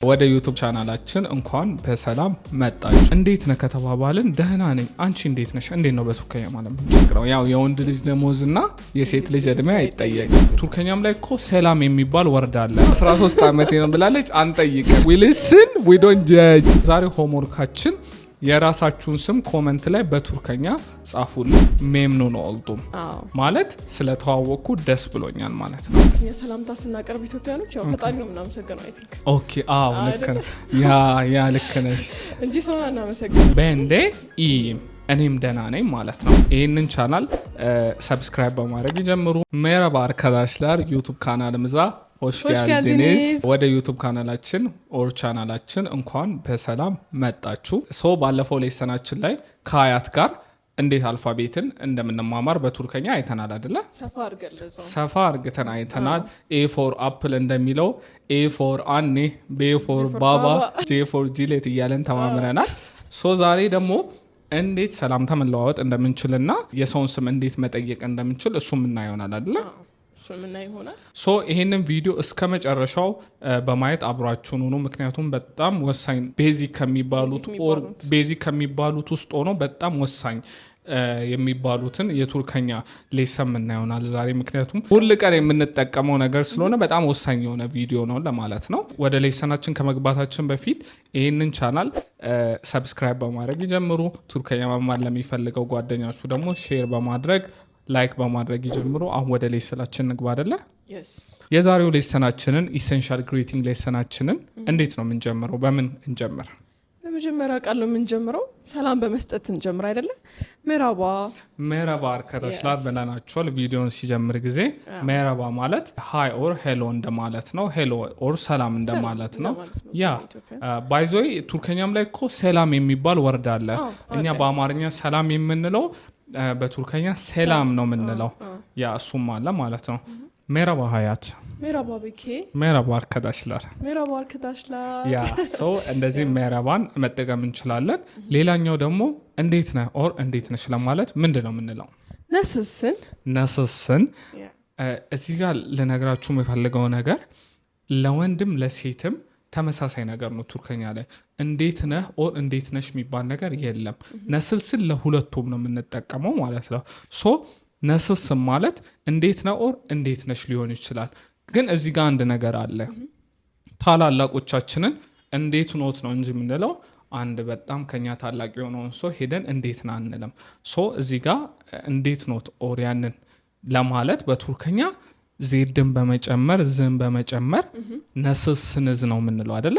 ወደ YouTube ቻናላችን እንኳን በሰላም መጣችሁ። እንዴት ነህ ከተባባልን ደህና ነኝ፣ አንቺ እንዴት ነሽ? እንዴት ነው በቱርከኛ ማለት የምንቸግረው? ያው የወንድ ልጅ ደሞዝ እና የሴት ልጅ እድሜ አይጠየቅም። ቱርከኛም ላይ እኮ ሰላም የሚባል word አለ። 13 ዓመቴ ነው ብላለች። አንጠይቅም። We listen, we don't judge። ዛሬ homework ኣችን የራሳችሁን ስም comment ላይ በቱርከኛ ጻፉልን። Memnun oldum ማለት ስለተዋወቅኩ ደስ ብሎኛል ማለት ነው። የሰላምታ ስናቀርብ ኢትዮጵያኖች ያው ፈጣሪ ነው የምናመሰግነው። I think Okay፣ አዎ ልክ ነህ። Yeah, ልክ ነሽ። እንጂ ሰውን አናመሰግንም። Ben de iyiyim፣ እኔም ደህና ነኝ ማለት ነው። ይህንን ቻናል subscribe በማድረግ ይጀምሩ። Merhaba arkadaşlar, YouTube kanalımıza hoş hoş geldiniz። geldiniz። ወደ YouTube ካናላችን or ቻናላችን እንኳን በሰላም መጣችሁ። So ባለፈው lesson ኣችን ላይ ከአያት ጋር እንዴት alphabet ን እንደምንማማር በቱርከኛ አይተናል አይደለ? ሰፋ አድርገን ለዛው። ሰፋ አርግተን አይተናል። A for apple እንደሚለው A for anne፣ B for B for baba፣ baba፣ J for jilet እያለን ተማምረናል። So ዛሬ ደግሞ እንዴት ሰላምታ መለዋወጥ እንደምንችልና የሰውን ስም እንዴት መጠየቅ እንደምንችል እሱ የምናየው ይሆናል አይደለ? እሱ የምናየው ይሆናል። So ይሄንን ቪዲዮ እስከ መጨረሻው በማየት አብሯችሁን ሁኑ። ምክንያቱም በጣም ወሳኝ basic ከሚባሉት basic or የሚባሉት። basic ከሚባሉት ውስጥ ሆኖ በጣም ወሳኝ የሚባሉትን የቱርከኛ lesson የምናየው ይሆናል ዛሬ። ምክንያቱም ሁል ቀን የምንጠቀመው ነገር ስለሆነ በጣም ወሳኝ የሆነ ቪዲዮ ነው ለማለት ነው። ወደ lesson ኣችን ከመግባታችን በፊት ይህንን ቻናል subscribe በማድረግ ይጀምሩ። ቱርከኛ መማር ለሚፈልገው ጓደኛችሁ ደግሞ share በማድረግ፣ like በማድረግ ይጀምሩ። አሁን ወደ lesson ኣችን እንግባ አይደለ? Yes. የዛሬው lesson ኣችንን፣ essential greeting lesson ኣችንን እንዴት ነው የምንጀምረው? በምን እንጀምር? በመጀመሪያ ቃል ነው የምንጀምረው። ሰላም በመስጠት እንጀምር አይደለ? Merhaba። Merhaba arkadaşlar ብለናቸዋል። ቪዲዮን ሲጀምር ጊዜ merhaba ማለት hi or hello እንደማለት ነው። Hello or ሰላም እንደማለት ነው። እንደማለት ነው Yeah. በኢትዮጵያ። By the way ቱርከኛም ላይ እኮ selam የሚባል word አለ። አዎ፣ እኛ አለ። በአማርኛ ሰላም የምንለው በቱርከኛ selam ነው የምንለው። Yeah፣ እሱም አለ ማለት ነው። Merhaba ሀያት። Merhaba ቤኬ። Merhaba arkadaşlar። Merhaba arkadaşlar። Yeah, so እንደዚህ merhaba ን መጠቀም እንችላለን። ሌላኛው ደግሞ እንዴት ነህ or እንዴት ነሽ ለማለት ምንድን ነው የምንለው? Nasılsın። Nasılsın። እዚህ ጋር ልነግራችሁ የምፈልገው ነገር ለወንድም ለሴትም ተመሳሳይ ነገር ነው። ቱርከኛ ላይ እንዴት ነህ or እንዴት ነሽ የሚባል ነገር የለም። Nasılsın ለሁለቱም ነው የምንጠቀመው ማለት ነው። So nasılsın ማለት እንዴት ነህ or እንዴት ነሽ ሊሆን ይችላል። ግን እዚህ ጋር አንድ ነገር አለ። ታላላቆቻችንን እንዴት ኖት ነው እንጂ የምንለው አንድ በጣም ከኛ ታላቅ የሆነውን ሰው ሄደን እንዴት ነህ አንልም። So እዚህ ጋር እንዴት ኖት or ያንን ለማለት በቱርከኛ Z ን በመጨመር፣ z ን በመጨመር nasılsınız ነው የምንለው አደለ?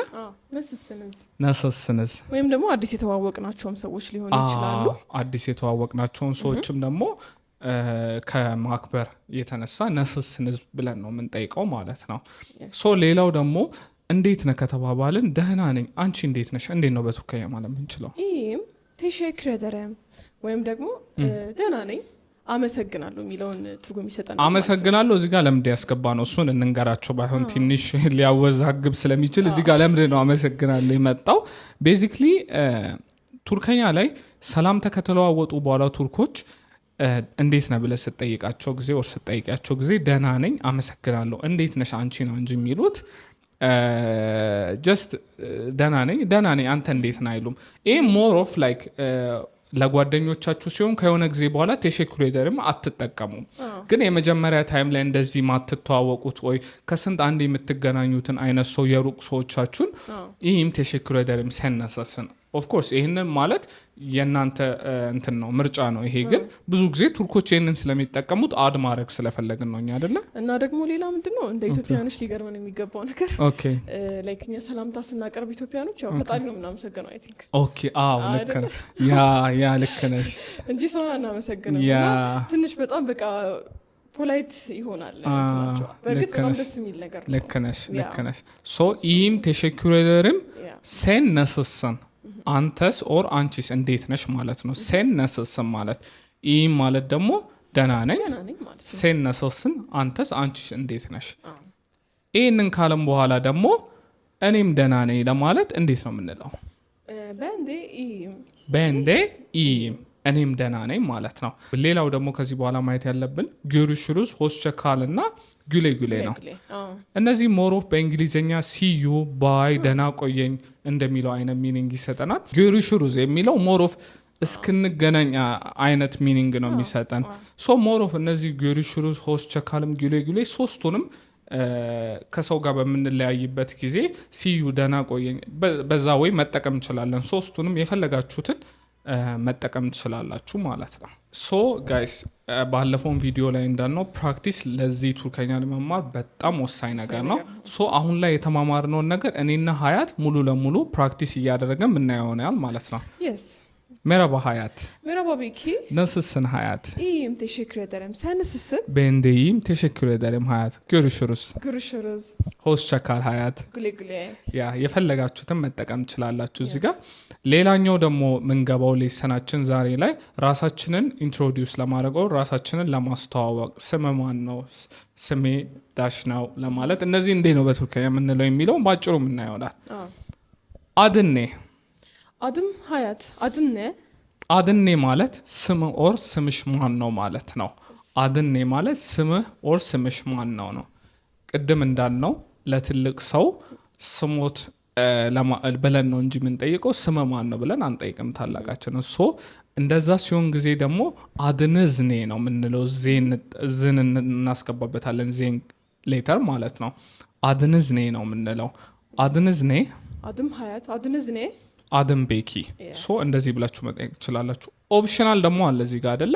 Nasılsınız። Nasılsınız። ወይም ደግሞ አዲስ የተዋወቅናቸውም ሰዎች ሊሆኑ ይችላሉ። አዎ፣ አዲስ የተዋወቅናቸውን ሰዎችም ደግሞ ከማክበር የተነሳ nasılsınız ብለን ነው የምንጠይቀው ማለት ነው። So ሌላው ደግሞ እንዴት ነህ ከተባባልን ደህና ነኝ፣ አንቺ እንዴት ነሽ? እንዴት ነው በቱርከኛ ማለት የምንችለው? İyiyim, teşekkür ederim ወይም ደግሞ ደህና ነኝ፣ አመሰግናለሁ የሚለውን ትርጉም ይሰጠናል ማለት ነው። አመሰግናለሁ እዚህ ጋር ለምንድን ያስገባ ነው? እሱን እንንገራቸው። ባይሆን ትንሽ ሊያወዛግብ ስለሚችል እዚህ ጋር ለምንድን ነው አመሰግናለሁ የመጣው? Basically ቱርከኛ ላይ ሰላምታ ከተለዋወጡ በኋላ ቱርኮች እንዴት ነህ ብለህ ስትጠይቃቸው ጊዜ or ስትጠይቂያቸው ጊዜ ደህና ነኝ፣ አመሰግናለሁ፣ እንዴት ነሽ አንቺ ነው እንጂ የሚሉት just ደህና ነኝ፣ ደህና ነኝ፣ አንተ እንዴት ነህ አይሉም። ይሄ more of like ለጓደኞቻችሁ ሲሆን ከሆነ ጊዜ በኋላ teşekkür ederim አትጠቀሙም። ግን የመጀመሪያ time ላይ እንደዚህ ማትተዋወቁት ወይ ከስንት አንድ የምትገናኙትን አይነት ሰው፣ የሩቅ ሰዎቻችሁን iyiyim, teşekkür ederim, sen nasılsın። Of course ይህንን ማለት የእናንተ እንትን ነው፣ ምርጫ ነው። ይሄ ግን ብዙ ጊዜ ቱርኮች ይህንን ስለሚጠቀሙት add ማድረግ ስለፈለግን ነው እኛ አይደለ? እና ደግሞ ሌላ ምንድን ነው እንደ ኢትዮጵያኖች ሊገርመን የሚገባው ነገር like እኛ ሰላምታ ስናቀርብ ኢትዮጵያኖች ያው ፈጣሪ ነው የምናመሰግነው I think። Okay፣ አዎ ልክ ነህ። Yeah, ልክ ነሽ። እንጂ ሰውን አናመሰግንም። እና ትንሽ በጣም በቃ polite ይሆናል እንትናቸው። በእርግጥ ልክ በጣም ነሽ። ደስ የሚል ነገር ነው። ልክ ነሽ፣ ልክ ነሽ። So iyiyim, teşekkür ederim, sen nasılsın፣ አንተስ or አንቺስ እንዴት ነሽ ማለት ነው። Sen nasılsın ማለት iyiyim ማለት ደግሞ ደህና ነኝ። ደህና ነኝ ማለት ነው። Sen nasılsın፣ አንተስ አንቺስ እንዴት ነሽ? ይህንን ካለም በኋላ ደግሞ እኔም ደህና ነኝ ለማለት እንዴት ነው የምንለው? Ben de iyiyim። Ben de iyiyim። እኔም ደህና ነኝ ማለት ነው። ሌላው ደግሞ ከዚህ በኋላ ማየት ያለብን görüşürüz፣ hoşça kal እና güle güle ነው። Güle güle. እነዚህ more of በእንግሊዝኛ see you, bye፣ ደህና ቆየኝ እንደሚለው አይነት meaning ይሰጠናል። Görüşürüz የሚለው more of እስክንገናኝ አይነት meaning ነው የሚሰጠን። So more of እነዚህ görüşürüz፣ hoşça kal ም güle güle ሶስቱንም ከሰው ጋር በምንለያይበት ጊዜ see you፣ ደህና ቆየኝ በዛ ወይ መጠቀም እንችላለን። ሶስቱንም የፈለጋችሁትን መጠቀም ትችላላችሁ ማለት ነው። So guys፣ ባለፈውን ቪዲዮ ላይ እንዳልነው practice ለዚህ ቱርከኛ ለመማር በጣም ወሳኝ ነገር ነው። So አሁን ላይ የተማማርነውን ነገር እኔና ሀያት ሙሉ ለሙሉ practice እያደረገን የምናየው ይሆናል ማለት ነው። Merhaba Hayat. Merhaba Beki. Nasılsın Hayat? İyiyim, teşekkür ederim. Sen nasılsın? Ben de iyiyim. Teşekkür ederim Hayat. Görüşürüz. Görüşürüz. Hoşça kal Hayat. Güle güle. Yeah፣ የፈለጋችሁትን መጠቀም ትችላላችሁ እዚህ ጋር። ሌላኛው ደግሞ ምንገባው lesson ኣችን ዛሬ ላይ ራሳችንን introduce ለማድረግ፣ ራሳችንን ለማስተዋወቅ፣ ስም ማን ነው፣ ስሜ dash ነው ለማለት እነዚህ እንዴት ነው በቱርክኛ የምንለው የሚለው በአጭሩ የምናየው ይሆናል። Adın ne? Adım Hayat. Adın ne? Adın ne ማለት ስም or ስምሽ ማን ነው ማለት ነው። Adın ne ማለት ስምህ or ስምሽ ማን ነው ነው። ቅድም እንዳልነው ለትልቅ ሰው ስሞት ብለን ነው እንጂ የምንጠይቀው ስምህ ማን ነው ብለን አንጠይቅም ታላቃችን። So እንደዛ ሲሆን ጊዜ ደግሞ adınız ne ነው የምንለው። ዝን እናስገባበታለን፣ Z ን letter ማለት ነው። Adınız ne ነው የምንለው። Adınız ne? Adım Hayat. Adınız ne? Adım Beki። So እንደዚህ ብላችሁ መጠየቅ ትችላላችሁ። Optional ደግሞ አለ እዚህ ጋር አደለ?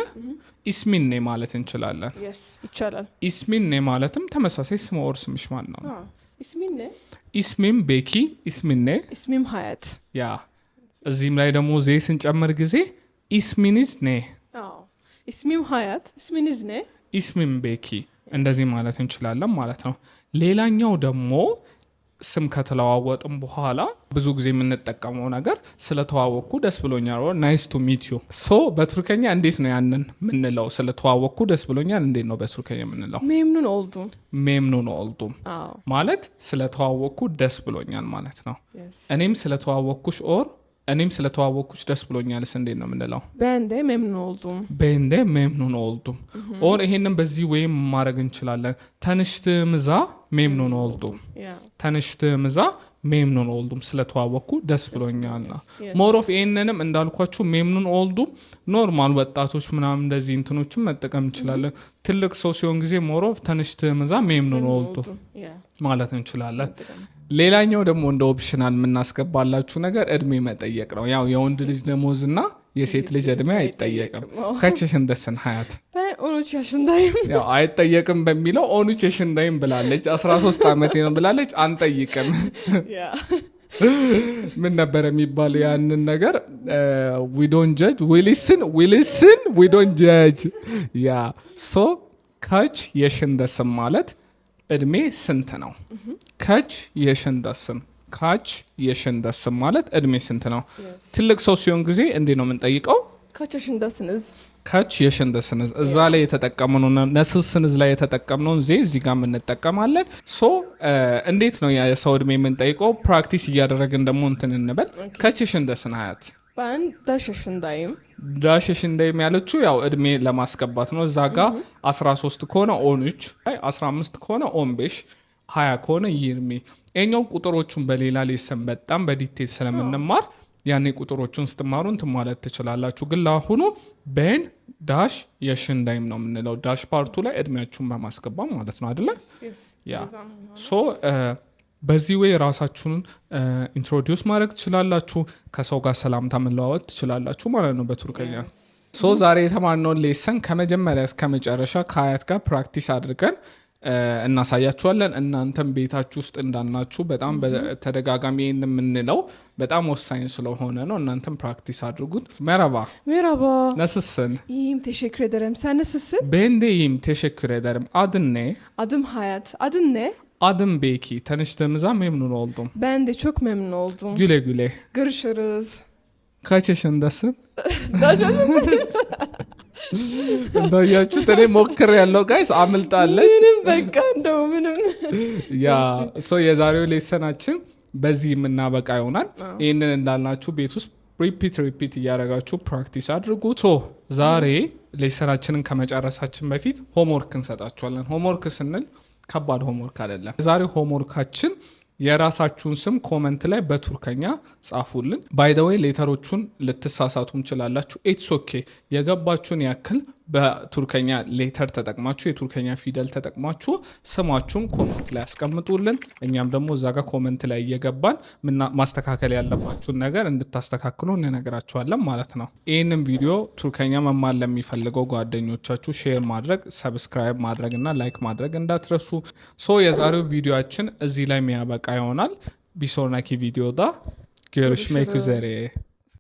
İsmin ne ማለት እንችላለን። Yes፣ ይቻላል። İsmin ne ማለትም ተመሳሳይ ስም or ስምሽ ማን ነው። İsmin ne? İsmim Beki፣ İsmin ne? İsmim Hayat. Yeah፣ እዚህም ላይ ደግሞ Z ስንጨምር ጊዜ İsminiz ne? İsmim Hayat. İsminiz ne? İsmim Beki፣ እንደዚህ ማለት እንችላለን ማለት ነው። ሌላኛው ደግሞ ስም ከተለዋወጥም በኋላ ብዙ ጊዜ የምንጠቀመው ነገር ስለተዋወቅኩ ደስ ብሎኛል፣ nice to meet you። So በቱርከኛ እንዴት ነው ያንን ምንለው? ስለተዋወቅኩ ደስ ብሎኛል እንዴት ነው በቱርከኛ የምንለው? Memnun oldum. Memnun oldum ማለት ስለተዋወቅኩ ደስ ብሎኛል ማለት ነው። እኔም ስለተዋወቅኩሽ or እኔም ስለተዋወቅኩሽ ደስ ብሎኛልስ እንዴት ነው የምንለው? Ben de memnun oldum. Ben de memnun oldum። Or ይሄንን በዚህ ወይም ማድረግ እንችላለን። Tanıştığımıza memnun oldum። Tanıştığımıza memnun oldum፣ ስለተዋወቅኩ ደስ ብሎኛል። More of ይህንንም እንዳልኳችሁ memnun oldum normal ወጣቶች ምናምን እንደዚህ እንትኖችን መጠቀም እንችላለን። ትልቅ ሰው ሲሆን ጊዜ more of tanıştığımıza memnun oldum ማለት እንችላለን። ሌላኛው ደግሞ እንደ optional የምናስገባላችሁ ነገር እድሜ መጠየቅ ነው። ያው የወንድ ልጅ ደሞዝ እና የሴት ልጅ እድሜ አይጠየቅም። Kaç yaşındasın Hayat? Ben 13 yaşındayım. ያው አይጠየቅም በሚለው on üç yaşındayım ብላለች። 13 ዓመቴ ነው ብላለች። አንጠይቅም። ምን ነበር የሚባል ያንን ነገር? We don't judge, we listen, we listen, we don't judge። Yeah፣ so kaç yaşındasın ማለት እድሜ ስንት ነው? Kaç yaşındasın፣ kaç yaşındasın ማለት እድሜ ስንት ነው? ትልቅ ሰው ሲሆን ጊዜ እንዴት ነው የምንጠይቀው? Kaç yaşındasınız? Kaç yaşındasınız። እዛ ላይ የተጠቀምነው nasılsınız ላይ የተጠቀምነውን Z እዚህ ጋር እንጠቀማለን። So እንዴት ነው የሰው እድሜ የምንጠይቀው? Practice እያደረግን ደግሞ እንትን እንበል። Kaç yaşındasın Hayat? Ben dash yaşındayım. Dash yaşındayım ያለችው ያው እድሜ ለማስገባት ነው። እዛ ጋ 13 ከሆነ on üç፣ 15 ከሆነ on beş፣ 20 ከሆነ yirmi። ይኛው ቁጥሮቹን በሌላ lesson በጣም በ detail ስለምንማር ያኔ ቁጥሮቹን ስትማሩ እንትን ማለት ትችላላችሁ። ግን ለአሁኑ ben dash yaşındayım ነው የምንለው። Dash part ኡ ላይ እድሜያችሁን በማስገባት ማለት ነው አደለ? Yeah፣ so በዚህ way ራሳችሁን introduce ማድረግ ትችላላችሁ። ከሰው ጋር ሰላምታ መለዋወጥ ትችላላችሁ ማለት ነው በቱርከኛ። So ዛሬ የተማርነውን lesson ከመጀመሪያ እስከ መጨረሻ ከሀያት ጋር practice አድርገን እናሳያችኋለን። እናንተም ቤታችሁ ውስጥ እንዳልናችሁ በጣም በተደጋጋሚ ይህን የምንለው በጣም ወሳኝ ስለሆነ ነው። እናንተም practice አድርጉት። Merhaba. Merhaba. Nasılsın? İyiyim, teşekkür ederim. Sen nasılsın? Ben de iyiyim, teşekkür ederim. Adın ne? Adım Hayat. Adın ne? Adım Beki. Tanıştığımıza memnun oldum. Ben de çok memnun oldum. Güle güle. Görüşürüz. Kaç yaşındasın? Dash yaşındayım. እንዳያችሁት እኔ ሞክር ያለው guys አምልጣለች። ምንም በቃ እንደው ምንም። Yeah፣ so የዛሬው lesson ኣችን በዚህ የምናበቃ ይሆናል። ይህንን እንዳልናችሁ ቤት ውስጥ Repeat repeat እያደረጋችሁ practice አድርጉ። So ዛሬ lesson ኣችንን ከመጨረሳችን በፊት homework እንሰጣችኋለን። Homework ስንል ከባድ homework አይደለም። ዛሬ homework ኣችን የራሳችሁን ስም comment ላይ በቱርከኛ ጻፉልን። By the way፣ letter ኦቹን ልትሳሳቱም ትችላላችሁ። It's okay። የገባችሁን ያክል በቱርከኛ letter ተጠቅማችሁ፣ የቱርከኛ ፊደል ተጠቅማችሁ ስማችሁን comment ላይ ያስቀምጡልን። እኛም ደግሞ እዛ ጋር comment ላይ እየገባን ማስተካከል ያለባችሁን ነገር እንድታስተካክሉ እንነግራችኋለን ማለት ነው። ይህንን ቪዲዮ ቱርከኛ መማር ለሚፈልገው ጓደኞቻችሁ share ማድረግ፣ subscribe ማድረግ እና like ማድረግ እንዳትረሱ። So የዛሬው ቪዲዮአችን እዚህ ላይ የሚያበቃ ይሆናል። Bir sonraki videoda görüşmek Görüşürüz. üzere.